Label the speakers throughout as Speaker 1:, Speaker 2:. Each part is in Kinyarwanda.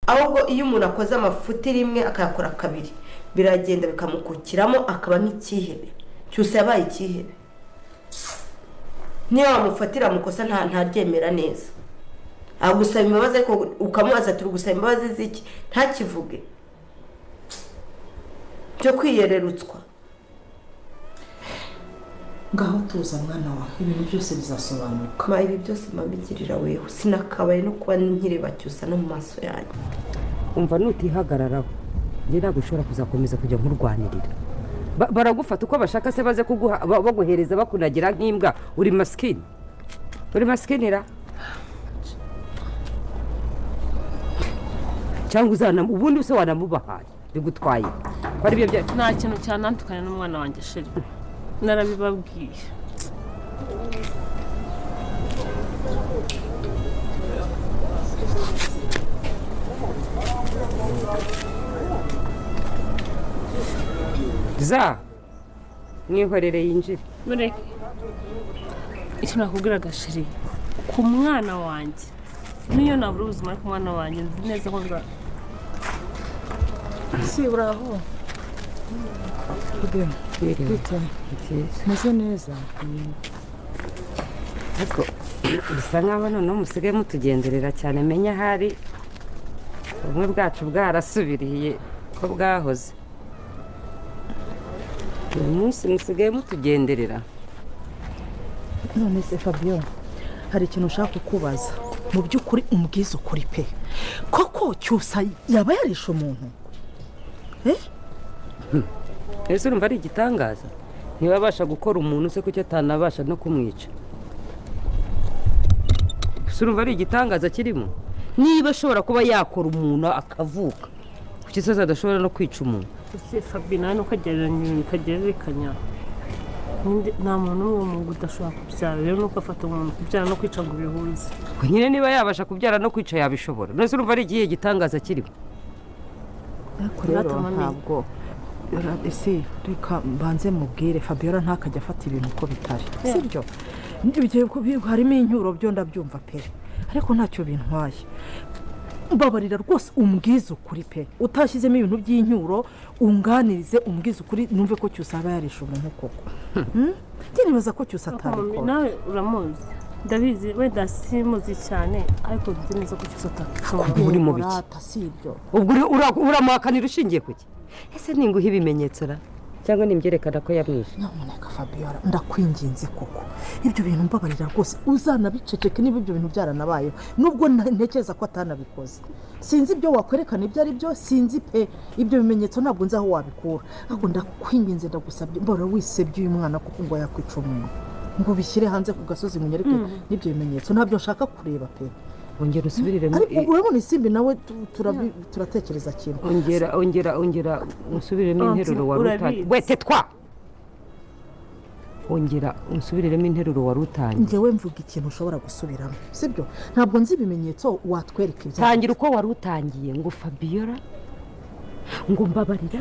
Speaker 1: Ahubwo iyo umuntu akoze amafuti rimwe akayakora kabiri, biragenda bikamukukiramo akaba nk'ikihebe. Cyusa yabaye ikihebe, niyo wamufatira amakosa ntaryemera neza, agusaba imbabazi ariko ukamubaza, turi gusaba imbabazi z'iki? Ntakivuge byo kwiyererutswa.
Speaker 2: Ngaho tuza mwana wawe, ibintu byose bizasobanuka.
Speaker 1: Ma, ibi byose mabigirira wewe, sinakabaye no kuba nkireba Cyusa no mu maso yanjye.
Speaker 3: Umva, nutihagararaho njye ntabwo ushobora kuzakomeza kujya nkurwanirira. Baragufata uko bashaka se, baze kuguha baguhereza bakunagira nk'imbwa. Uri masikini, uri masikini ra, cyangwa uzana ubundi se wanamubahaye bigutwaye ko ari byo
Speaker 4: Nta kintu cyanandukanya n'umwana wanjye, chérie, narabibabwiye.
Speaker 3: Za mwihorere yinjire.
Speaker 4: Mureke. Icyo nakubwiraga, chérie, ku mwana wanjye, niyo nabura ubuzima, ariko umwana wanjye nzi neza ko nza
Speaker 2: Si uraho? Bite? Meze neza.
Speaker 3: Ariko bisa nkaho noneho musigaye mutugenderera cyane. Menya ahari ubumwe bwacu bwarasubiriye ko bwahoze. Uyu munsi musigaye mutugenderera.
Speaker 2: None se Fabio, hari ikintu ushaka kukubaza. Mu by'ukuri umbwize ukuri pe, koko Cyusa yaba yarishe umuntu?
Speaker 3: Ese urumva ari igitangaza? Ntibabasha gukora umuntu se, kuki atanabasha no kumwica? Ese urumva ari igitangaza kirimo? Niba ashobora kuba yakora umuntu akavuka, kuki se adashobora no kwica umuntu?
Speaker 4: Ese Fabi, nawe ntukagereranya ibintu bitagereranya. Nta muntu n'umwe mu ngo udashobora kubyara. Rero nuko afata umuntu kubyara no kwica ngo bihuze.
Speaker 3: Ubwo nyine niba yabasha kubyara, no kwica yabishobora. None se urumva ari igihe gitangaza kirimo?
Speaker 2: Ariko rero
Speaker 4: Rata, mami.
Speaker 2: Ntabwo ese reka mbanze mubwire Fabiola ntakajya afata ibintu uko bitari, sibyo? Ibyo harimo incyuro byo ndabyumva pe, ariko ntacyo bintwaye. Mbabarira rwose umbwize ukuri pe, utashyizemo ibintu by'incyuro, unganirize, umbwize ukuri numve ko Cyusa aba yarishe umuntu koko. Njye nibaza ko Cyusa
Speaker 4: Mami,
Speaker 2: atabikora.
Speaker 4: Nawe uramuzi, ndabizi, wenda simuzi cyane, ariko nzi neza ko Cyusa atakwica umuntu.
Speaker 3: Uri mu biki?
Speaker 2: Rata, si ibyo.
Speaker 3: Ubwo uramuhakanira ushingiye ku ki? Ese ninguha ibimenyetso ra, cyangwa nimbyerekana ko yamwishe?
Speaker 2: Nyamuneka Fabiola, ndakwinginze koko, ibyo bintu mbabarira rwose uzanabiceceke niba ibyo bintu byaranabayeho, nubwo ntekereza ko atanabikoze. Sinzi ibyo wakwerekana ibyo ari byo, sinzi pe, ibyo bimenyetso ntabwo nzi aho wabikura, ariko ndakwinginze, ndagusabye, mbora wisebye uyu mwana kuko ngo yakwica umuntu, ngo ubishyire hanze ku gasozi, ngo unyereke n'ibyo bimenyetso, ntabyo nshaka kureba pe.
Speaker 3: Ongera usubirire
Speaker 2: Ariko urabona Isimbi nawe turatekereza kimwe.
Speaker 3: Ongera, ongera, ongera usubiremo
Speaker 4: Aunty,
Speaker 3: interuro wari utangiye.
Speaker 4: urabizi.
Speaker 3: Wete twa, ongera usubiremo interuro wari utangiye.
Speaker 2: Njyewe mvuga ikintu ushobora gusubiramo, sibyo? Ntabwo nzi ibimenyetso watwereka ibyo.
Speaker 3: Tangira uko wari utangiye, ngo Fabiola, ngo mbabarira,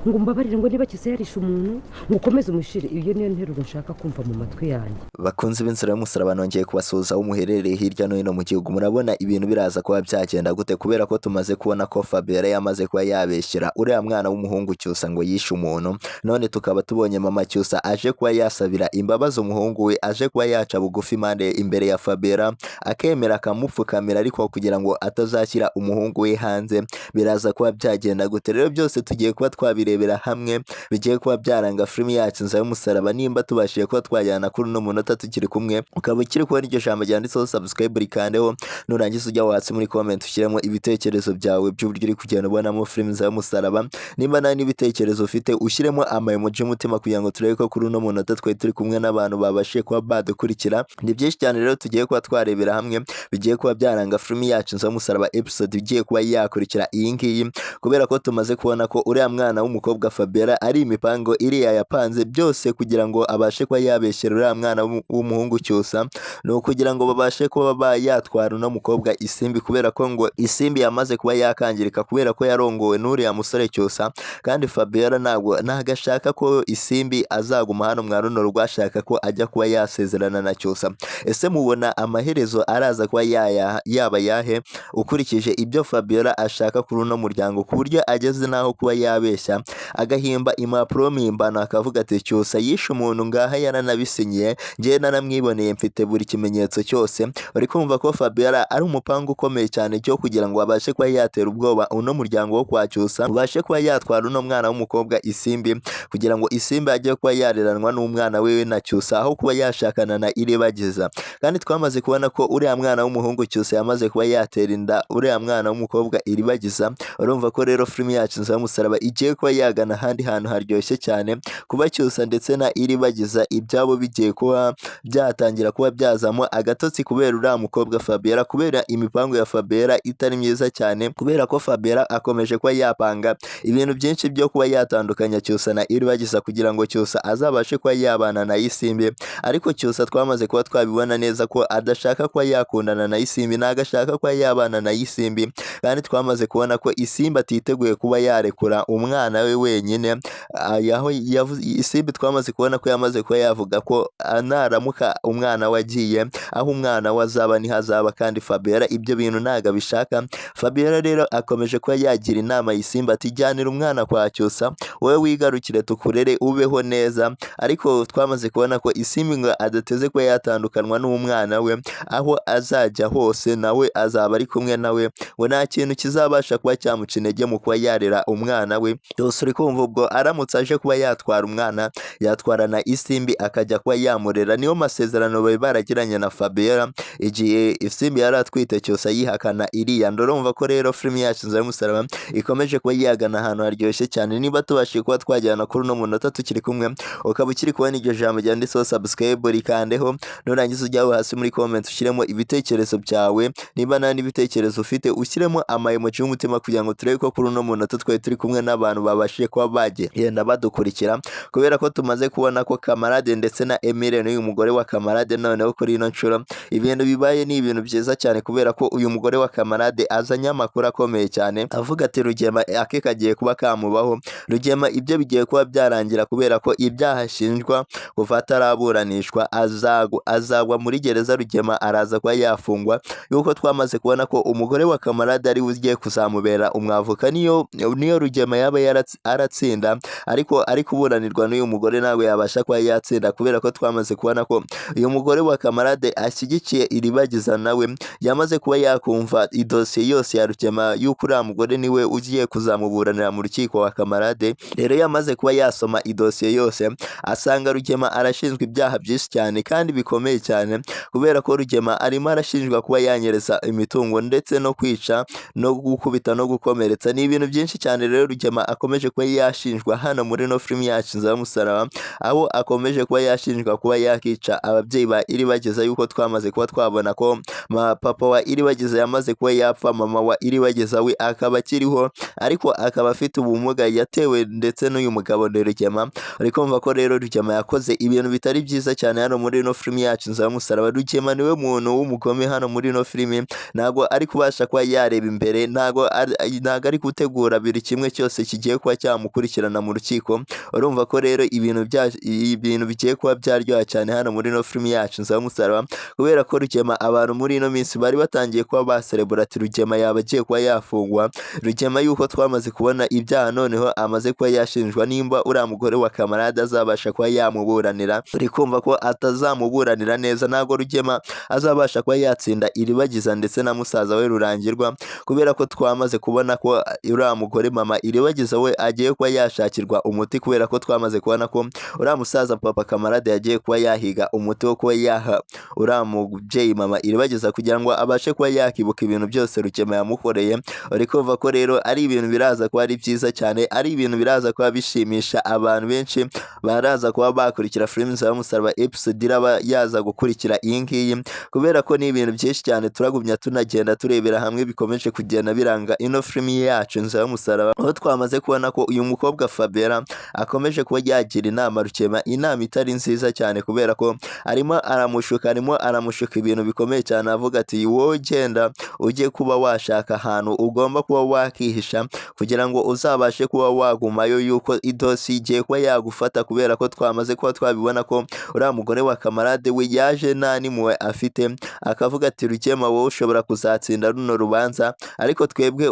Speaker 3: ngo mbabarire, ngo niba Cyusa yarishe umuntu, ngo ukomeze umushire. Iyo niyo nteruro nshaka kumva mu matwi yanjye.
Speaker 5: Bakunze b'inzira y'umusaraba, nongeye kubasuhuza aho muherereye hirya no hino mu gihugu. Murabona ibintu biraza kuba byagenda gute? Kubera ko tumaze kubona ko Fabiola yamaze kuba yabeshyera uriya mwana w'umuhungu Cyusa ngo yishe umuntu, none tukaba tubonye mama Cyusa aje kuba yasabira imbabazi umuhungu we, aje kuba yaca bugufi impande imbere ya Fabiola, akemera akamupfukamira, ariko kugira ngo atazashyira umuhungu we hanze. Biraza kuba byagenda gute rero? Byose tugiye kuba twabirebera hamwe, bigiye kuba byaranga filimi yacu Inzira y'Umusaraba. Nimba tubashije kuba twajyana kuri uno munota tukiri kumwe, ukaba ukiri kubona iryo jambo ryanditseho subscribe, rikandeho. Nurangiza ujya hasi muri comment ushyiremo ibitekerezo byawe by'uburyo uri kugenda ubonamo filimi Inzira y'Umusaraba. Nimba nta n'ibitekerezo ufite, ushyiremo ama emoji y'umutima kugira ngo turebe ko kuri uno munota twari turi kumwe n'abantu babashije kuba badukurikira. Ni byinshi cyane rero tugiye kuba twarebera hamwe bigiye kuba byaranga filimi yacu Inzira y'Umusaraba episode igiye kuba yakurikira iyi ngiyi, kubera ko tumaze kubona ko uriya mwana w'umukobwa mukobwa Fabiola ari imipango iriya yapanze byose kugira ngo abashe kuba yabeshyera uriya mwana w'umuhungu Cyusa, ni ukugira ngo babashe kuba yatwara uno mukobwa Isimbi, kubera ko ngo Isimbi yamaze kuba yakangirika kubera ko yarongowe n'uriya musore Cyusa, kandi Fabiola ntabwo ashaka ko Isimbi azaguma hano mwa runo rugo, ashaka ko ajya kuba yasezerana na Cyusa. Ese mubona amaherezo araza kuba yaba yahe ukurikije ibyo Fabiola ashaka kuri uno muryango, ku buryo ageze n'aho kuba yabeshya agahimba impapuro mpimbano akavuga ati Cyusa yishe umuntu ngaha yaranabisinyiye, njyewe naramwiboneye mfite buri kimenyetso cyose. Bari kumva ko Fabiola ari umupangu ukomeye cyane cyo kugira ngo abashe kuba yatera ubwoba uno muryango wo kwa Cyusa, ubashe kuba yatwara uno mwana w'umukobwa Isimbi, kugira ngo Isimbi ajye kuba yareranwa n'umwana wiwe na Cyusa aho kuba yashakana na Iribagiza. Kandi twamaze kubona ko uriya mwana w'umuhungu Cyusa yamaze kuba yatera inda uriya mwana w'umukobwa Iribagiza. Urumva ko rero filimi yacu Inzira y'Umusaraba igiye kuba yagana ahandi hantu haryoshye cyane, kuba Cyusa ndetse na Iribagiza ibyabo bigiye kuba byatangira kuba byazamo agatotsi kubera uriya mukobwa Fabiola, kubera imipango ya Fabiola itari myiza cyane, kubera ko Fabiola akomeje kuba yapanga ibintu byinshi byo kuba yatandukanya Cyusa na Iribagiza kugira ngo Cyusa azabashe kuba yabana na Isimbi. Ariko Cyusa twamaze kuba twabibona neza ko adashaka kuba yakundana na Isimbi, ntabwo ashaka kuba yabana na Isimbi, kandi twamaze kubona ko Isimbi atiteguye kuba yarekura umwana we wenyine. Aho Isimbi twamaze kubona ko yamaze kuba yavuga ko naramuka umwana we agiye, aho umwana we azaba niho azaba, kandi Fabiola ibyo bintu ntabwo abishaka. Fabiola rero akomeje kuba yagira inama Isimbi ati jyanira umwana kwa Cyusa, wowe wigarukire tukurere ubeho neza. Ariko twamaze kubona ko Isimbi ngo adateze kuba yatandukanwa n'umwana we, aho azajya hose nawe azaba ari kumwe nawe, ngo nta kintu kizabasha kuba cyamuca intege mu kuba yarera umwana we. Byose uri kumva ubwo aramutse aje kuba yatwara umwana, yatwarana Isimbi akajya kuba yamurera. Niyo masezerano bari baragiranye na Fabiola igihe Isimbi yari atwite Cyusa yihakana iriya nda. Urumva ko rero filimi yacu Inzira y'Umusaraba ikomeje kuba yagana ahantu haryoshye cyane. Niba tubashije kuba twajyana kuri uno munota tukiri kumwe, ukaba ukiri kubona iryo jambo ryanditseho subscribe, rikandeho, nurangiza ujyaho hasi muri comment ushyiremo ibitekerezo byawe. Niba nta n'ibitekerezo ufite ushyiremo ama emoji y'umutima kugira ngo turebe ko kuri uno munota twari turi kumwe n'abantu babashije kuba bagenda badukurikira, kubera ko tumaze kubona ko Kamarade ndetse na Emile n'uyu mugore wa Kamarade noneho kuri ino nshuro ibintu bibaye ni ibintu byiza cyane, kubera ko uyu mugore wa Kamarade azanye amakuru akomeye cyane avuga ati Rugema ake kagiye kuba kamubaho, Rugema ibyo bigiye kuba byarangira kubera ko ibyaha ashinjwa kuva ataraburanishwa azagwa muri gereza, Rugema araza kuba yafungwa. Yuko twamaze kubona ko umugore wa Kamarade ari we ugiye kuzamubera umwavoka, niyo Rugema yaba aratsinda, ariko ari kuburanirwa n'uyu mugore ntabwo yabasha kuba yatsinda, kubera ko twamaze kubona ko uyu mugore wa Kamarade ashyigikiye Iribagiza, nawe yamaze kuba yakumva idosiye yose ya Rugema y'uko uriya mugore niwe ugiye kuzamuburanira mu rukiko wa Kamarade. Rero yamaze kuba yasoma idosiye yose asanga Rugema arashinjwa ibyaha byinshi cyane kandi bikomeye cyane, kubera ko Rugema arimo arashinjwa kuba yanyereza imitungo ndetse no kwica no gukubita no gukomeretsa. Ni ibintu byinshi cyane rero Rugema akomeje kuba yashinjwa hano muri no filimi yacu Inzira y'Umusaraba, aho akomeje kuba yashinjwa kuba yakica ababyeyi ba Iribagiza, yuko twamaze kuba twabona ko papa wa Iribagiza yamaze kuba yapfa, mama wa Iribagiza we akaba akiriho ariko akaba afite ubumuga yatewe ndetse n'uyu mugabo ni Rugema. Uri kumva ko rero Rugema yakoze ibintu bitari byiza cyane hano muri ino filimi yacu Inzira y'Umusaraba. Rugema niwe muntu w'umugome hano muri ino filimi, ntabwo ari kubasha kuba yareba imbere, ntabwo ari gutegura buri kimwe cyose kigiye kuba cyamukurikirana mu rukiko. Urumva ko rero ibintu bigiye kuba byaryoha cyane hano muri ino filimi yacu Inzira y'Umusaraba, kubera ko Rugema abantu muri ino minsi bari batangiye kuba baserebura ati Rugema yaba agiye kuba yafungwa. Rugema yuko twamaze kubona ibyaha noneho amaze kuba yashinjwa, nimba uriya mugore wa Kamarade azabasha kuba yamuburanira, uri kumva ko atazamuburanira neza, ntabwo Rugema azabasha kuba yatsinda Iribagiza ndetse na musaza we Rurangirwa, kubera ko twamaze kubona ko uriya mugore mama Iribagiza we agiye kuba yashakirwa umuti, kubera ko twamaze kubona ko uriya musaza papa Kamarade yagiye kuba yahiga umuti wo kuba yaha uriya mubyeyi mama Iribagiza kugira ngo abashe kuba yakibuka ibintu byose Rugema yamukoreye. Uri kumva ko rero ari ibintu biraza kuba ari byiza cyane, ari ibintu biraza kuba bishimisha abantu benshi baraza kuba bakurikira filimi Inzira y'Umusaraba episode iraba yaza gukurikira iyi ngiyi, kubera ko ni ibintu byinshi cyane turagumya tunagenda turebera hamwe bikomeje kugenda biranga ino filimi. filimi yacu Inzira y'Umusaraba, aho twamaze kubona ko uyu mukobwa Fabiola akomeje kuba yagira inama Rukema, inama itari nziza cyane, kubera ko arimo aramushuka ibintu bikomeye cyane, avuga ati: "Wowe genda ujye kuba washaka ahantu ugomba kuba wakihisha kugira ngo uzabashe kuba wagumayo, yuko idosiye igiye kuba yagufata," kubera ko twamaze kuba twabibona ko uriya mugore wa kamarade we yaje nta n'impuhwe afite, akavuga ati: "Rukema, wowe ushobora kuzatsinda runo rubanza, ariko twebwe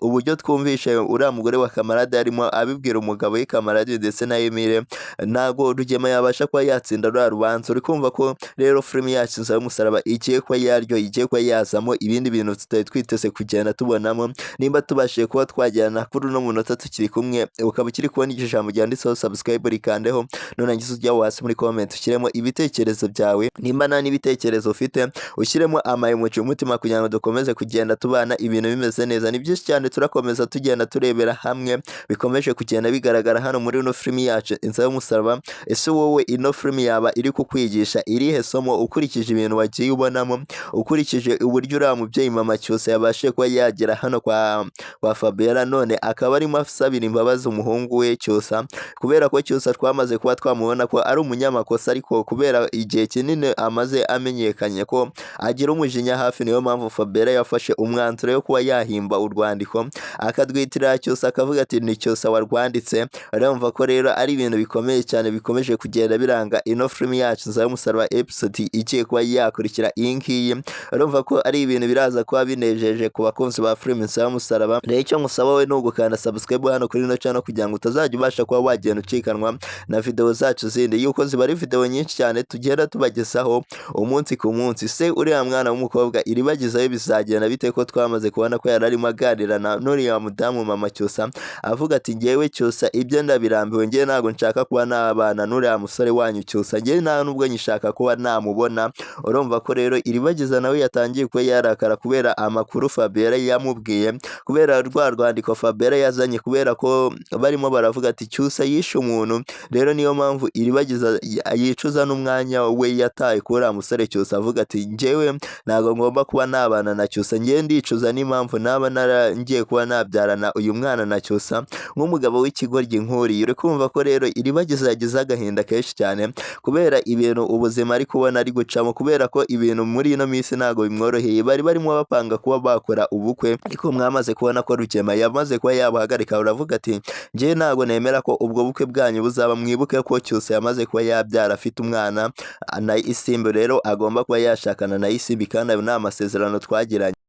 Speaker 5: uburyo twumvishe uriya mugore wa kamarade arimo abibwira umugabo we kamarade ndetse na Emile, ntabwo Rugema yabasha kuba yatsinda ruriya rubanza." Uri kumva ko rero filimi yacu Inzira y'Umusaraba igiye kuba yaryo, igiye kuba yazamo ibindi bintu tutari twiteze kugenda tubonamo. Nimba tubashije kuba twajyana kuri uno munota tukiri kumwe, ukaba ukiri kubona iryo jambo ryanditseho subscribe, rikandeho. Nurangiza ujya hasi muri comment ushyiremo ibitekerezo byawe. Nimba nta n'ibitekerezo ufite, ushyiremo ama emoji, umutima, kugira ngo dukomeze kugenda tubana ibintu bimeze neza. Ni byinshi cyane turakomeza tugenda turebera hamwe bikomeje kugenda bigaragara hano muri ino filimi yacu Inzira y'Umusaraba. Ese wowe ino filimi yaba iri kukwigisha irihe somo, ukurikije ibintu wagiye ubonamo, ukurikije uburyo uriya mubyeyi mama Cyusa yabashije kuba yagera hano kwa Fabiola, none akaba arimo asabira imbabazi umuhungu we Cyusa, kubera ko Cyusa twamaze kuba twamubona ko ari umunyamakosa, ariko kubera igihe kinini amaze amenyekanye ko agira umujinya hafi, niyo mpamvu Fabiola yafashe umwanzuro wo kuba yahimba urwandiko akadwitira Cyusa, akavuga ati ni Cyusa warwanditse. Urumva ko rero ari ibintu bikomeye cyane bikomeje kugenda biranga ino filimi yacu Inzira y'Umusaraba, episode igiye kuba yakurikira iyi ngiyi. Urumva ko ari ibintu biraza kuba binejeje ku bakunzi ba filimi Inzira y'Umusaraba. Rero icyo ngusaba wowe ni ugukanda subscribe hano kuri ino channel, kugira ngo utazajya ubasha kuba wagenda ucikanwa na video zacu zindi, yuko ziba ari video nyinshi cyane tugenda tubagezaho umunsi ku munsi. Se uriya mwana w'umukobwa Iribagizayo bizagenda bite, ko twamaze kubona ko yari arimo aganira na n'uriya mudamu mama Cyusa, avuga ati: "Ngewe Cyusa ibyo ndabirambiwe, ngewe ntabwo nshaka kuba nabana n'uriya musore wanyu Cyusa, ngewe nta nubwo nyishaka kuba namubona." Urumva ko rero Iribagiza nawe yatangiye kuba yarakara kubera amakuru Fabiola yamubwiye, kubera rwa rwandiko Fabiola yazanye, kubera ko barimo baravuga ati Cyusa yishe umuntu. Rero niyo mpamvu Iribagiza yicuza n'umwanya we yataye kuri uriya musore Cyusa, avuga ati: "Njyewe ntabwo ngomba kuba nabana na Cyusa, ngewe ndicuza n'impamvu naba naragiye kuba nabyarana uyu mwana na Cyusa nk'umugabo w'ikigoryi nk'uriya." Uri kumva ko rero Iribagiza yagize agahinda kenshi cyane kubera ibintu ubuzima ari kubona ari gucamo, kubera ko ibintu muri ino minsi ntabwo bimworoheye. Bari barimo bapanga kuba bakora ubukwe, ariko mwamaze kubona ko Rugema yamaze kuba yabuhagarika, uravuga ati: "Njyewe ntabwo nemera ko ubwo bukwe bwanyu buzaba." Mwibuke ko Cyusa yamaze kuba yabyara, afite umwana na Isimbi, rero agomba kuba yashakana na Isimbi, kandi ayo ni amasezerano twagiranye.